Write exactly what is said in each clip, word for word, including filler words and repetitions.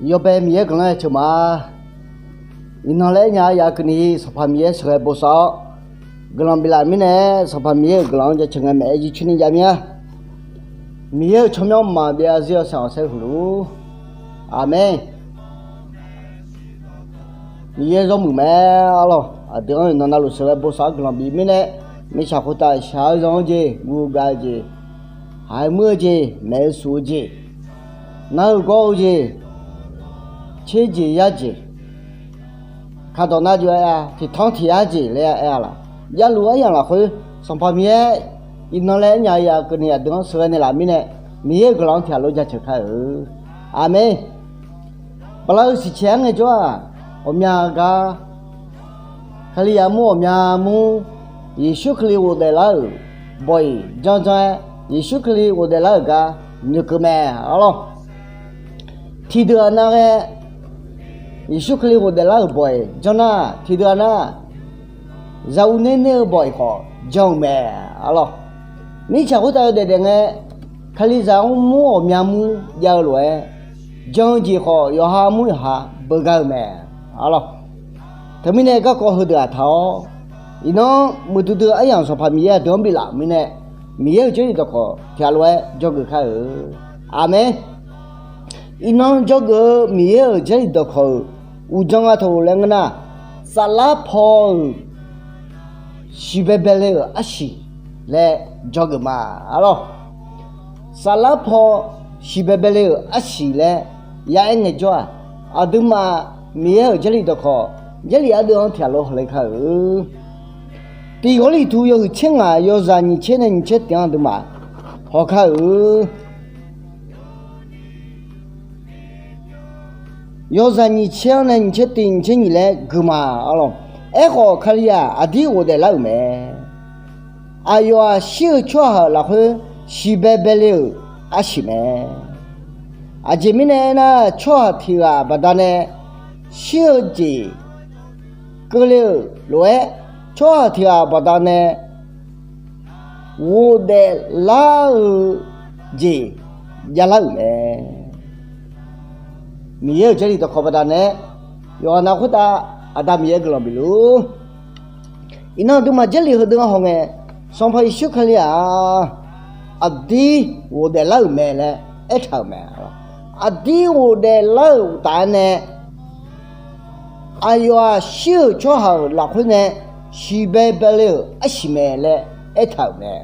Yawbae Miqyaer guiqlanq-aer ceuq ma. Iqnan laer aernya-eu yaf keuvni Sanqpaq Miqyaer sheuqghae bosav-awr guiqlanq biflaf mirnae, Sanqpaq Miqyaer-euq guiqlanq-anr jaceuq ngae maeq-aer jircoer ni jav mir-a. Miqyaer-euq tsawrmyanr mqmaq byav zarzir-awr saeq-awq saer huiq luf-ur. Aqmeq. Miqyaer zawr muiq mae. Arlawq, aqdui-anr iqnan navluf sheuqghae bosav-awr guiqlanq bif mirnae, mirtsaq khoertav shaq-eu zanq-eu jeq, guv gav-eu jeq, haiq muir-eu jeq, maeq-eu suf-eu jeq, nar-eu gawr-eu jeq, tser jeq yar jeq, kardawq nar jov-aer-a, tiqtanr tiq yar jeq laer aer-a laq. Javluf aryamq lafkhoer, Sanqpaq Miqyaer iqnan laer aernya-eu yaf keuvni aqdui-anr sheuqghae naeqlaf mirnae, Miqyaer-euq guiqlanq-anr tiqghaq lof jaceuq kar-euq. Aqmeq. Bala-eu siqcaeq-aer ngaejawr-aq, ghawqmya gar Kalizaq mur ghawqmya mur, Yeqsur Kali ghofdaef lar-euq bawq-iq janr janr-aer, Yeqsur Kali ghofdaef lar-euq gar noeqkeuv mae. Arlawq, tiqdeuq-aq nar ghae, Yeqsur Kali ghofdaef lar-euq bawq-iq janr nar, tiqdeuq-aq nar, za uv ner ner-eu bawq-iq khawf jan-eu mae. Arlawq, mirtsaq khoertav yawdaef daef ngae, Kalizaq-anr mur ghawqmya mur jav-eu lof-aer, jan-eu jeq khawf yawqha mur yawqha beugar-eu mae. Arlawq, teumirnae garkawv heudeuq-aq taq-awr, iqnan muiqdui dui-eu aryamq Sanqpaq Miqyaer aqdui-anr biflaf mirnae, Miqyaer-euq jarlif dawqkawq tiqghaq lof-aer dzawgeuf kar-euq. Aqmeq. Iqnan dzawgeuf-eu Miqyaer-euq jarlif dawqkawq-euq uqdzan nga taq-euq laer ngeur nar, saflar paw-euq shiqbae bae le-euq arsiq laer dzawgeuf ma. Arlawq, saflar paw shiqbae bae le-euq arsiq laer ya aer ngaejawr-aq, aqduimaf Miqyaer-euq jarlif dawqkawq, jarlif ardeuv-anr tiqghaq lof hawle kar-euq. Tiq Gawrliqtu yawhuiq tser ngaq yawzaq nyiq tser nae nyiq tser tiq-anr aqduimaf haw kar-euq. Yawzaq nyiq tser-anr nae nyiq tser tiq nyiq tser nyiq laer gui ma. Arlawq, aerkhawf Kalizaq aqdir ghofdaef lar-euq mae. Aqyawf-aq shir-eu tsawrhaq-euq lafkhoer shiqbae bae le-euq arsiq mae. Aqjeq mirnae aernar, tsawrhaq tiq ghaq baqdanae shir-eu jeq keuvle-euq lof-aer, tsawrhaq tiq ghaq baqdanae ghofdaef lar-eu jeq javlar-euq mae. Miqyaer-euq jarlif dawqkawq baqdanae yawqghaq nav khoertav Aqda Miqyaer guiqlanq bif luf-ur. Iqnan aqduimaf jarlif heudeuq-anr hawngae, Sanqpaq Yeqsur Kali-aq, aqdir ghofdaef lar-euq mae laer aertaq-euq mae. Aqdir ghofdaef lar-euq uqtaf-aer nae, aqyawf-aq shir-euq tsawrhaq-euq lafkhoer nae shiqbae bae le-euq arsiq mae laer aertaq-euq mae.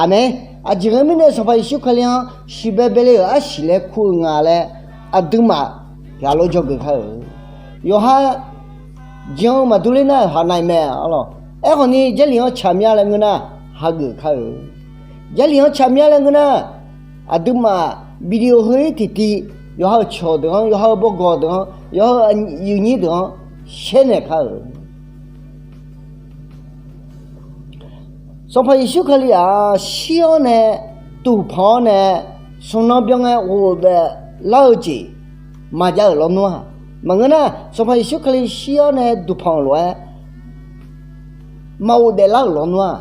Aqmeq. Aqjeq nga mirnae Sanqpaq Yeqsur Kali-anr shiqbae bae le-euq arsiq laer kur-eu nga laer aqduimaf tiqghaq lof dzawgeuf kar-euq. Yawqha jan-eu maqdur ler nar-euq haq nav-iq mae. Arlawq, aerkhawf ni jarlif-anr tsaqmya laer ngeur nar, hageuf kar-euq. Jarlif-anr tsaqmya laer ngeur nar, aqduimaf video heu-ir tiqtiv yawqha-euq cawq deuq-anr, yawqha-euq bawgawq deuq-anr, yawqha-euq aqyuif nyir deuq-anr shaer naeq kar-euq. Sanqpaq Yeqsur Kali-aq shir-awr nae, duqpanq-awr nae, smq nan byan ngae ghofdaef lar-eu jeq maqjav-euq lawnmr-aq, maqngeur nar, Sanqpaq Yeqsur Kali shir-awr nae duqpanq-euq lof-aer maqghofdaef lar-euq lawnmr-aq,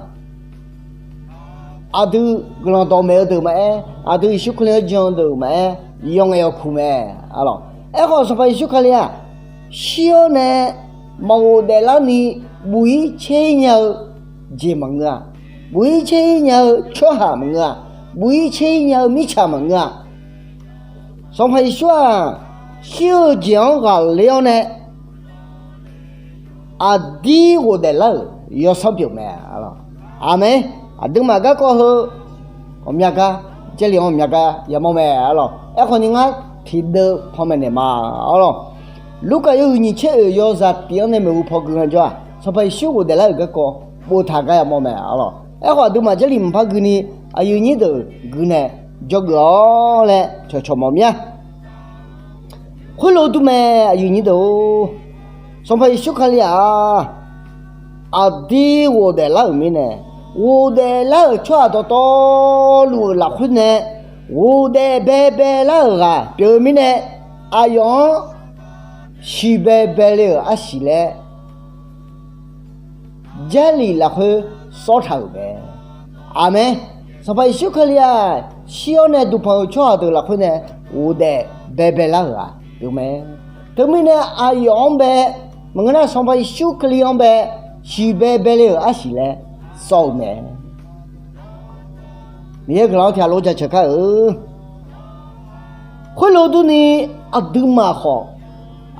aqdui guiqlanq dawqmaeq-eu deuq maqaer, aqdui Yeqsur Kali-anr jan-eu deuq maqaer, yawf ngaef yawf kuq mae. Arlawq, aerkhawf Sanqpaq Yeqsur Kali-aq shir-awr nae maqghofdaef larni buq-ir caer-ir nya-eu jeq maqngeur-a. Buq-ir caer-ir nya-eu tsawrhaq maqngeur-a. Buq-ir caer-ir nya-eu mirtsaq maqngeur-a. Sanqpaq Yeqsur-aq shir-eu jeq-anr ghaqler-awr nae aqdir ghofdaef lar-euq yawsanr pyeuf mae. Aqmeq. Aqduimaf garkawv heu ghawqmya gar, Jarlif-anr ghawqmya gar yamawr mae. Arlawq, aerkhawf ni ngar tiqdeuv panmaeq naeq ma. Arlawq, Lurkaf yawhuiq nyiq tser oeq yawzaq tif-anr nae maeqhu paw gui nga jawr-aq, Sanqpaq Yeqsur ghofdaef lar-euq garkawv boftaq gar yamawr mae. Arlawq, aerkhawf aqduimaf Jarlif mqpar guini aqyuif nyir deuq gui nae dzawgeuf-awr laer cawqcawq mawf mir-a. Khoerlof-aer durmae, aqyuif nyir deuq-or, Sanqpaq Yeqsur Kali-aq, aqdir ghofdaef lar-euq mirnae, ghofdaef lar-euq tsawrhaq dawqtawvluf-euq lafkhoer nae ghofdaef baebae lar-euq ghaq pyeuf-eu mirnae, aqyawf-anr siqbae bae le-euq arsiq laer Jarlif lafkhoer sawrtaq-euq mae. Aqmeq. Sanqpaq Yeqsur Kali-aq, shir-awr nae duqpanq-euq tsawrhaq deuq lafkhoer nae ghofdaef baebae lar-euq-aq, pyeuf mae. Teumirnae aqyawf-anr bae, maqngeur nar Sanqpaq Yeqsur Kali-anr bae, siqbae bae le-euq arsiq laer sawr-eu mae. Miqyaer guiqlanq-anr tiqghaq lof jaceuq kar-euq. Khoerlof durni, aqduimaf khawf,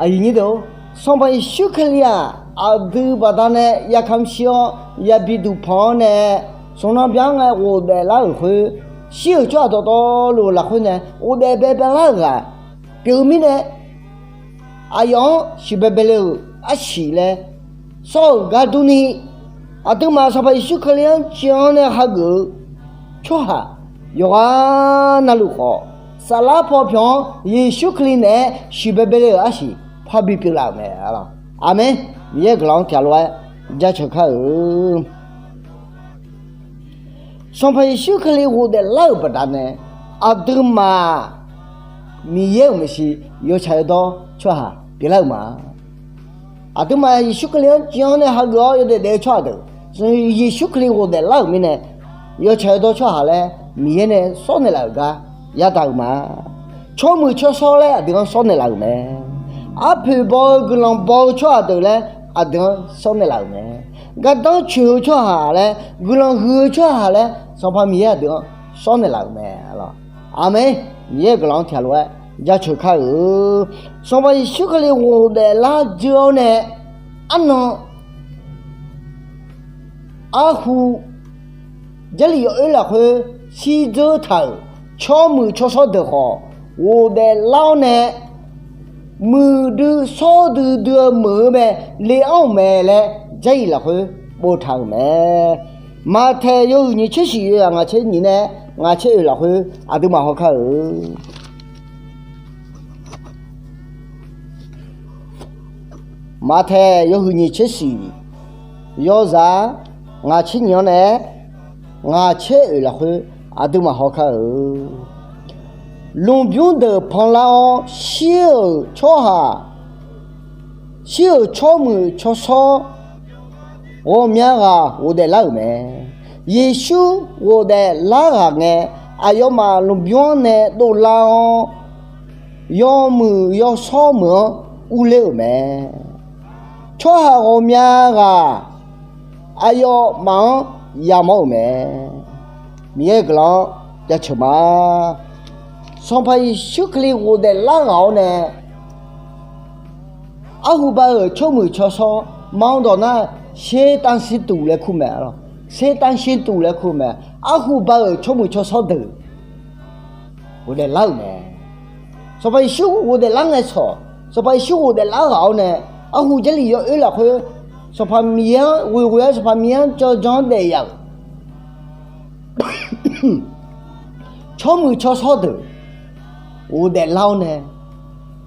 aqyuif nyir deuq-or, Sanqpaq Yeqsur Kali-aq, aqdui baqdanae yakamq shir-awr, yabi duqpanq-awr nae, smq nan byan-anr ngae ghofdaef lar-euq khoer, shir-euq tsawrhaq dawqtawvluf-euq lafkhoer nae ghofdaef baebae lar-euq ghaq pyeuf-eu mirnae, aqyawf-anr siqbae bae le-euq arsiq laer sawr-euq gar durni, aqduimaf Sanqpaq Yeqsur Kali-anr jan-awr nae hageuf-eu tsawrhaq yawqghaq navluf khawf, saflar paw pyawq-anr Yeqsur Kali naeq-aer siqbae bae le-euq arsiq parbi pyeuflaf-euq mae. Aqmeq. Miqyaer guiqlanq-anr tiqghaq lof-aer jaceuq kar-euq. Sanqpaq Yeqsur Kali ghofdaef lar-euq baqdanae, aqduimaf Miqyaer-euq maeqshi yawtsaq yawdawr tsawrhaq pyeuflar-euq ma. Aqduimaf Yeqsur Kali-anr jan-awr nae hageuf-awr yawdaef daef-eu tsawrhaq deuq, Yeqsur Kali ghofdaef lar-euq mirnae, yawtsaq yawdawr tsawrhaq laer Miqyaer nae sawr naeqlaf-euq gar yadaq-euq ma. Tsawrmuiq tsawrshawr laer aqdui-anr sawr naeqlaf-euq mae. Arpoeq baw-eu guiqlanq baw-eu tsawrhaq deuq laer aqdui-anr sawr naeqlaf-euq mae. Gardanr coeq-eu tsawrhaq laer, guiqlanq huiq-eu tsawrhaq laer Sanqpaq Miqyaer aqdui-anr sawr naeqlaf-euq mae. Aqmeq. Miqyaer guiqlanq-anr tiqghaq lof-aer jaceuq kar-euq. Sanqpaq Yeqsur Kali ghofdaef lar dzeur-awr nae, arnan arhu Jarlif yawoer lafkhoer shirdzeur taq-euq tsawrmuiq tsawrshawr deuq khawf, ghofdaef lar-awr nae, muiqdui shawrdui dui-eu meuq-eu mae, le-anr-euq mae laer Jarlif lafkhoer boftaq-euq mae. Maqtaeq yawhuiq nyiq tser shiq yawzaq ngaq tser nyiq nae ngaq tser oeq lafkhoer aqduimaf hawkar-euq. Maqtaeq yawhuiq nyiq tser shiq yawzaq ngaq tser nyiq-anr nae ngaq tser oeq lafkhoer aqduimaf hawkar-euq. Lmqbymr deuq panlar-awr shir-euq tsawrhaq, shir-euq tsawrmuiq tsawrshawr ghawqmya ghaq ghofdaef lar-euq mae. Yeqsur ghofdaef lar ghaq ngae, aqyawfmaf lmqbymr-anr nae dovlar-awr, yawmuiq yawshawr meuq-anr urler-euq mae. Tsawrhaq ghawqmya ghaq aqyawfmaf-anr yamawr-euq mae. Miqyaer guiqlanq-anr jaceuq ma. Sanqpaq Yeqsur Kali ghofdaef lar ghaq-awr nae, arhu ba-euq tsawrmuiq tsawrshawr, ma-anr dawq nar, sertav sirtuq laer kur mae. Sertav sirtuq laer kur mae. Arhu ba-euq tsawrmuiq tsawrshawr deuq ghofdaef lar-euq mae. Sanqpaq Yeqsur ghofdaef lar ngae sawq, Sanqpaq Yeqsur ghofdaef lar ghaq-awr nae, arhu Jarlif yawoer lafkhoer Sanqpaq Miqyaer-anr ghoeghoe-aer Sanqpaq Miqyaer-anr janjanr daef yaf-euq tsawrmuiq tsawrshawr deuq ghofdaef lar-awr nae,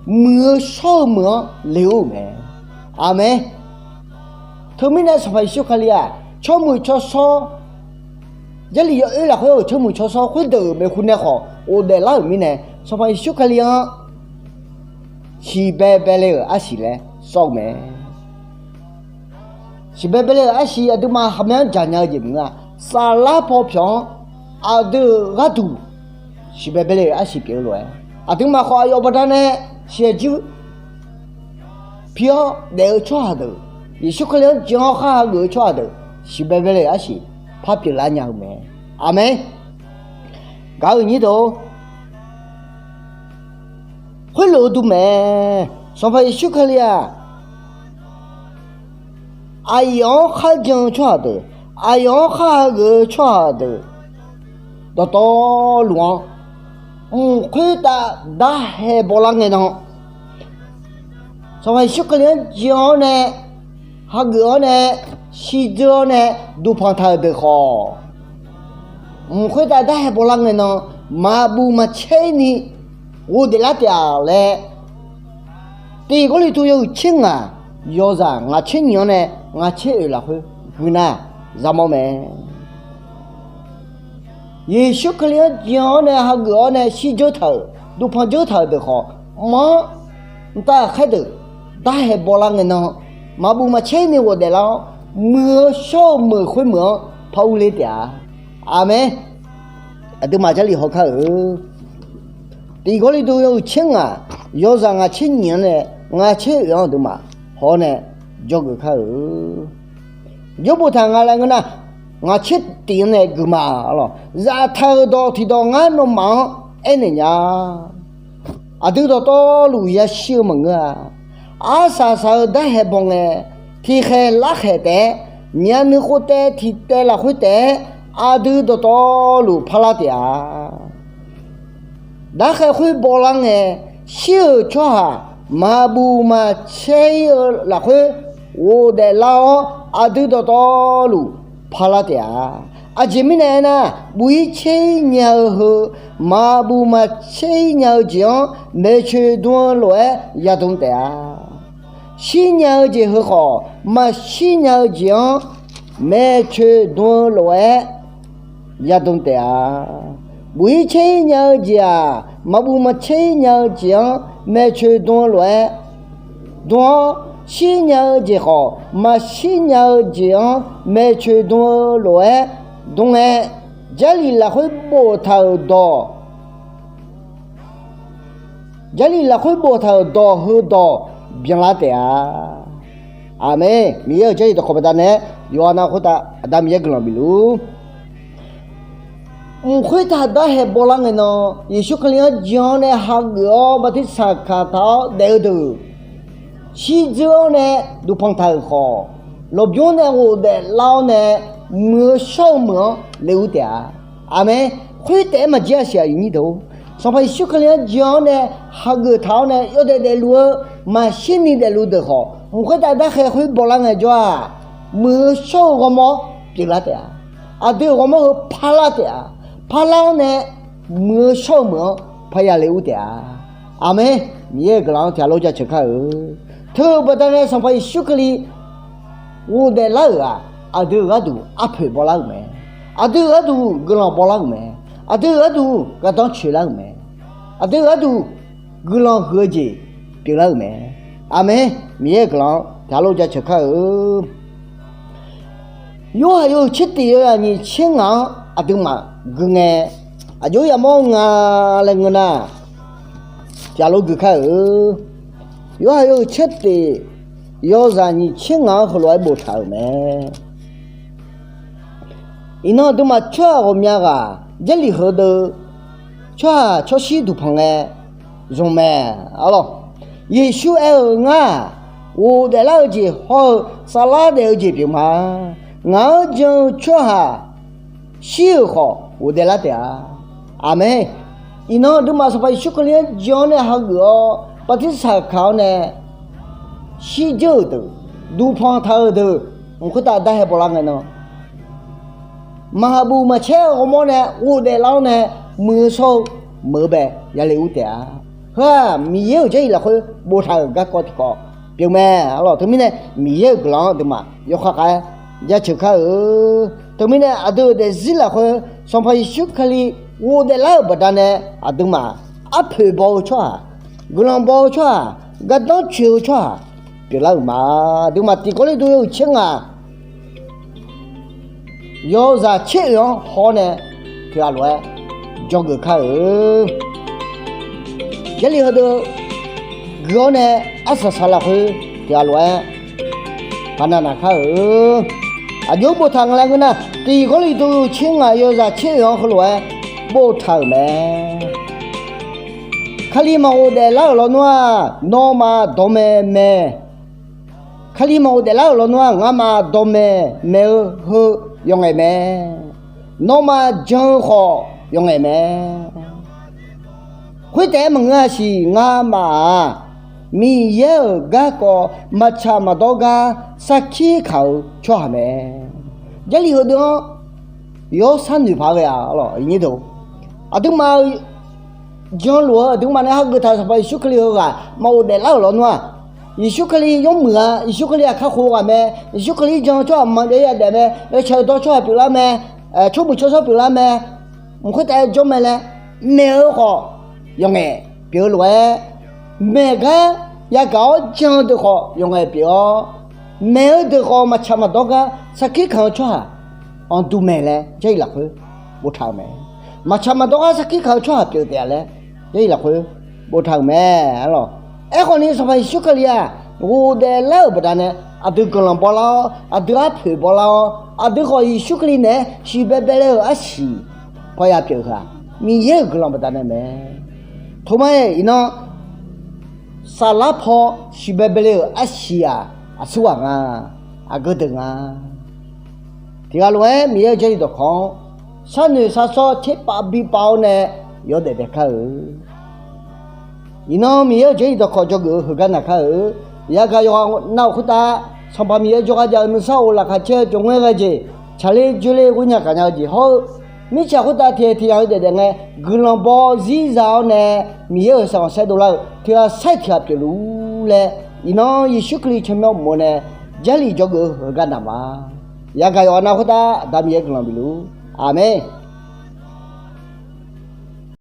muiq-eu shawr-eu meuq-anr le-euq mae. Aqmeq. Teumirnae Sanqpaq Yeqsur Kali-aq, tsawrmuiq tsawrshawr, Jarlif yawoer lafkhoer-euq tsawrmuiq tsawrshawr khoerdeuq-euq maeqhu nae khawf ghofdaef lar-euq mirnae, Sanqpaq Yeqsur Kali-anr siqbae bae le-euq arsiq laer sawr-eu mae. Siqbae bae le-euq arsiq aqduimaf khaqmae-anr jaqnya-eu jeq maqngeur-a. Saflar paw pyawq-anr aqdui-euq gharduq siqbae bae le-euq arsiq pyeuf-eu lof-aer, aqduimaf khawf aqyawf baqdanae siqyaer jir pi-awr daef-eu tsawrhaq deuq, Yeqsur Kali-anr jan-awr khar hageuf-eu tsawrhaq deuq, siqbae bae le-euq arsiq par pyeuflar nya-eu mae. Aqmeq. Gaq-euq nyir deuq-or, khoerlof-eu dm mae. Sanqpaq Yeqsur Kali-aq, aqyawf-anr kharjan-eu tsawrhaq deuq, aqyawf-anr khar hageuf-eu tsawrhaq deuq dawqtawvluf-anr, mq khoertav darhae bawlar ngae nan, Sanqpaq Yeqsur Kali-anr jan-awr nae, hageuf-awr nae, shirdzeur-awr nae, duqpanq taq-euq deuq khawf, mq khoertav darhae bawlar ngae nan, maqbuq maqcaer ni ghofdaef lar taef-a laer, Tiq Gawrliqtu yawhuiq tser ngaq, yawzaq ngaq tser nyiq-anr nae ngaq tser oeq lafkhoer guiqnav yamawr mae. Yeqsur Kali-anr jan-awr nae hageuf-awr nae shirdzeur taq-euq, duqpanq dzeur taq-euq deuq khawf, mq-anr mqtav ghaqkhaer deuq darhae bawlar ngae nan, maqbuq maqcaer ni ghofdaef lar-awr, muiq-eu shawr-eu meuq khoer meuq-anr par urler taef-a. Aqmeq. Aqduimaf Jarlif hawkar-euq. Tiq Gawrliqtu yawhuiq tser ngaq, yawzaq ngaq tser nyiq-anr nae ngaq tser oeq-anr aqduimaf haw-awr nae dzawgeuf kar-euq. Jawr boftaq nga laer ngeur nar, ngaq tser tiq-anr nae guiqma lawq. Zaftaq-euq dawq tiqdawq ngar nawmaf-anr aernaeq nya. Aqdui dawqtawvluf yashir-eu maqngeur-a. Arsaq saq-eu darhae baw ngae, tiqkhaeq larkhaeq taef-aer, myavnuiv khof taev tiq taev lafkhoer taef-aer, aqdui dawqtawvluf parlar taef-a. Darkhaeq khoer bawlar ngae, shir-euq tsawrhaq maqbuf maqcaer-ir-eu lafkhoer ghofdaef lar-awr, aqdui dawqtawvluf parlar taef-a. Aqjeq mirnae aernar, buf-ir caer-ir nya-eu heu, maqbuf maqcaer-ir nya-eu jeq-anr maeqtsoeq dm-eu lof-aer yadm taef-a. Shir nya-eu jeq heu khawf, maqshir nya-eu jeq-anr maeqtsoeq dm-eu lof-aer yadm taef-a. Buf-ir caer-ir nya-eu jeq-aq, maqbuf maqcaer-ir nya-eu jeq-anr maeqtsoeq dm-eu lof-aer dm-awr, shir nya-eu jeq khawf maqshir nya-eu jeq-anr maeqtsoeq dm-eu lof-aer dm ngae, Jarlif lafkhoer boftaq-euq dawq Jarlif lafkhoer boftaq-euq dawq heudawq byanlar taef-a. Aqmeq. Miqyaer-euq Jarlif dawqkawq baqdanae, yawqha nav khoertav Aqda Miqyaer guiqlanq bif luf-ur. Mq khoertav darhae bawlar ngae nan, Yeqsur Kali-anr jan-awr nae hageuf-awr bartirsaq kaq taq-awr daef-eu deuq, shirdzeur-awr nae duqpanq taq-euq khawf, lmqbymr nae ghofdaef lar-awr nae, muiq-eu shawr-eu meuq-anr le-ur taef-a. Aqmeq. Khoertaef-aer maqjir-a siq, aqyuif nyir deuq-or. Sanqpaq Yeqsur Kali-anr jan-awr nae hageuf taq-awr nae yawdaef daefluf-eu maqshirni daefluf deuq khawf, mq khoertav darkhaeq khoer bawlar ngae jawr-aq, muiq-eu shawr-eu ghawrmawr pyeuflar taef-a. Aqdui-euq ghawrmawr heu parlar taef-a. Parlar-awr nae, muiq-eu shawr-eu meuq-anr parya le-ur taef-a. Aqmeq. Miqyaer-euq guiqlanq-anr tiqghaq lof jaceuq kar-eu. Teu-eu baqdanae Sanqpaq Yeqsur Kali ghofdaef lar-euq-aq, aqdui-euq gharduq arpoeq bawlar-euq mae. Aqdui-euq gharduq guiqlanq bawlar-euq mae. Aqdui-euq gharduq gardanr coeqlar-euq mae. Aqdui-euq gharduq guiqlanq huiq-eu jeq pyeuflar-euq mae. Aqmeq. Miqyaer-euq guiqlanq-anr tiqghaq lof jaceuq kar-eu. Yorhaq yawhuiq tser tiq yawzaq nyiq tser ngaq-anr aqduimaf gui ngae, aqjox yamawr nga laer ngeur nar, tiqghaq lof gui kar-eu. Yorhaq yawhuiq tser tiq yawzaq nyiq tser ngaq-anr heulof-aer boftaq-euq mae. Iqnan aqduimaf tsawrhaq ghawqmya ghaq Jarlif heudeuq tsawrhaq tsawrshir duqpanq ngae zmq mae. Arlawq, Yeqsur aer-eu, Ngar-aq, ghofdaef lar-eu jeq hawr-eu saflar daef-eu jeq pyeuf ma. Ngaq-anr jan-eu tsawrhaq shir-euq khawf ghofdaef lar taef-a. Aqmeq. Iqnan aqduimaf Sanqpaq Yeqsur Kali-anr jan-awr nae hageuf-awr bartirsaq kaq-awr nae shirdzeur-euq deuq, duqpanq taq-euq deuq, mq khoertav darhae bawlar ngae nan, maqbuf maqcaer-eu ghawrmawr nae ghofdaef lar-awr nae, muiq-eu shawr-eu meuq-eu bae yale-ur taef-a. Heu-aq Miqyaer-euq Jarlif lafkhoer boftaq-euq garkawv tiqkawv pyeuf mae. Arlawq, teumirnae Miqyaer-euq guiqlanq-anr aqduimaf yawkhav khav-aer jaceuq kar-eu. Teumirnae aqdui-euq daefzir lafkhoer Sanqpaq Yeqsur Kali ghofdaef lar-euq baqdanae, aqduimaf arpoeq baw-eu tsawrhaq, guiqlanq baw-eu tsawrhaq, gardanr coeq-eu tsawrhaq pyeuflar-euq ma. Aqduimaf tiq Gawrliqtu yawhuiq tser ngaq yawzaq tser oeq-anr haw-awr nae tiqghaq lof-aer dzawgeuf kar-eu. Jarlif heudeuq gui-awr nae arsaq saq lafkhoer tiqghaq lof-aer paqnav naq kar-eu. Aqjox boftaq nga laer ngeur nar, tiq Gawrliqtu tser ngaq yawzaq tser oeq-anr heulof-aer boftaq-euq mae. Kali maqghofdaef lar-euq lawnmr-aq, nawmaf dawqmaeq maeq. Kali maqghofdaef lar-euq lawnmr-aq, ngamaf dawqmaeq maeq-eu heu yawqngaef mae. Nawmaf jan-eu khawf yawqngaef mae. Khoertaef-aer maqngeur-a siq, ngamaf-aq, Miqyaer-euq garkawv maqtsaq maqdawr gar sarkir kaq-eu tsawrhaq mae. Jarlif heudeuq-anr yawshar noeq paq-aer ghae-a. Aqduimaf-euq janluf-eu aqduimaf nae hageuf taq-euq Sanqpaq Yeqsur Kali heughaq maqghofdaef lar-euq lawnmr-aq, Yeqsur Kali yawmuiq-a, Yeqsur Kali aqkar khof-eu ghaq mae, Yeqsur Kali jan-eu tsawrhaq maqbyav yadaef mae, yawtsaq yawdawr tsawrhaq pyeuflar mae, tsawrbuq tsawrshawr pyeuflar mae, mq khoertav jawr mae laer maeq-eu khawf yawqngaef pyeuf-eu lof-aer, maeq gar yagaq-awr jan-eu deuq khawf yawqngaef pyeuf-awr, maeq-eu deuq khawf maqtsaq maqdawr gar sarkir kaq-eu tsawrhaq anqduq maeq laer Jarlif lafkhoer boftaq-euq mae. Maqtsaq maqdawr gar sarkir kaq-eu tsawrhaq pyeuf taef-a laer Jarlif lafkhoer boftaq-euq mae, arlawq. Aerkhawf ni Sanqpaq Yeqsur Kali-aq ghofdaef lar-euq baqdanae, aqdui guiqlanq bawlar-awr, aqdui arpoeq bawlar-awr, aqdui khawf Yeqsur Kali naeq-aer shiqbaebae le-euq arsiq paw ya pyeuf-eu heu-aq, Miqyaer-euq guiqlanq baqdanae mae. Toma-aer iqnan saflar paw shiqbaebae le-euq arsiq-aq, aqsurghaq nga, aqgeu deuq nga. Tiqghaq lof-aer Miqyaer-euq Jarlif dawqkawq-anr sharnoeq sharsawr tserpav bipav-awr nae yawdaef daef kar-eu. Iqnan Miqyaer-euq Jarlif dawqkawq dzawgeuf-eu heugar naq kar-eu. Yagaq yawqghaq nav-euq khoertav, Sanqpaq Miqyaer jawrgar jav-eu nuisar of laqkhaq caer-eu jawrngaer ghae jeq, tsaqler joerler ghoernya gaq nya-eu jeq hawr-eu, mirtsaq khoertav tiqghaq tiqghaq-eu daefdaef ngae, guiqlanq baw zir za-awr nae, Miqyaer-euq sanqkhanq saerdov lar-eu tiqghaq sair tiqghaq pyeufluf-ur laer, iqnan Yeqsur Kali tsawrmyanr uqmov nae Jarlif dzawgeuf-eu heugar naq ma. Yagaq yawqghaq nav khoertav Aqda Miqyaer guiqlanq bifluf-ur. Aqmeq.